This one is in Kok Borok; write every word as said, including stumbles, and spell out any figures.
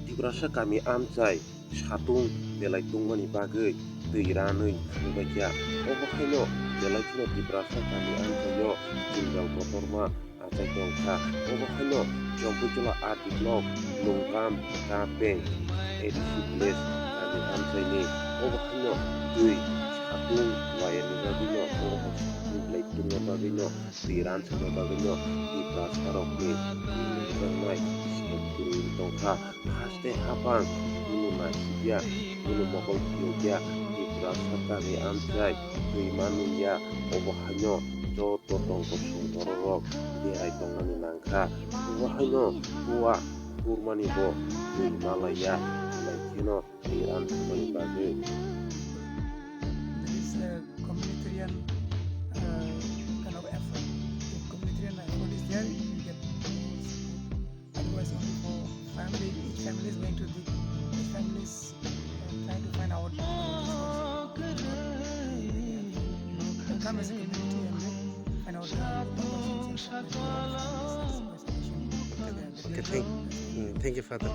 Tiprasa kami amchai satung belai tongmani bagwi twi ranwi phunukbaikha. Obo haino belai kheno Tiprasa kami amchaio chwng rang kotorma achai tongkha. Obo haino Chompuichwla R D block Lungkam Kapeng A D C village kami amchaini obo haino twi satung wayarni bagwino obo satung belai tongma bagwino twi ran songma bagwino Tiprasarokni nukjaknai sep kwrwi tongkha. Haste hapang kunu naisik ya, kunu mokol phiyok ya, Tiprasa kami amchai twi manwi ya, obo haino joto tongkosong bororok berai tongmani nangkha. Obo haino kua khurmani bo twi malai ya, belai kheno twi ran songmani bagwi. There is a communitarian, uh, kind of effort. If communitarian effort is there, you get more support. Otherwise, only for family, each family is going to dig, each family is, uh, trying to find out what is possible. Come as a community and then find out the solution. Okay, thank, mm, thank you, Father.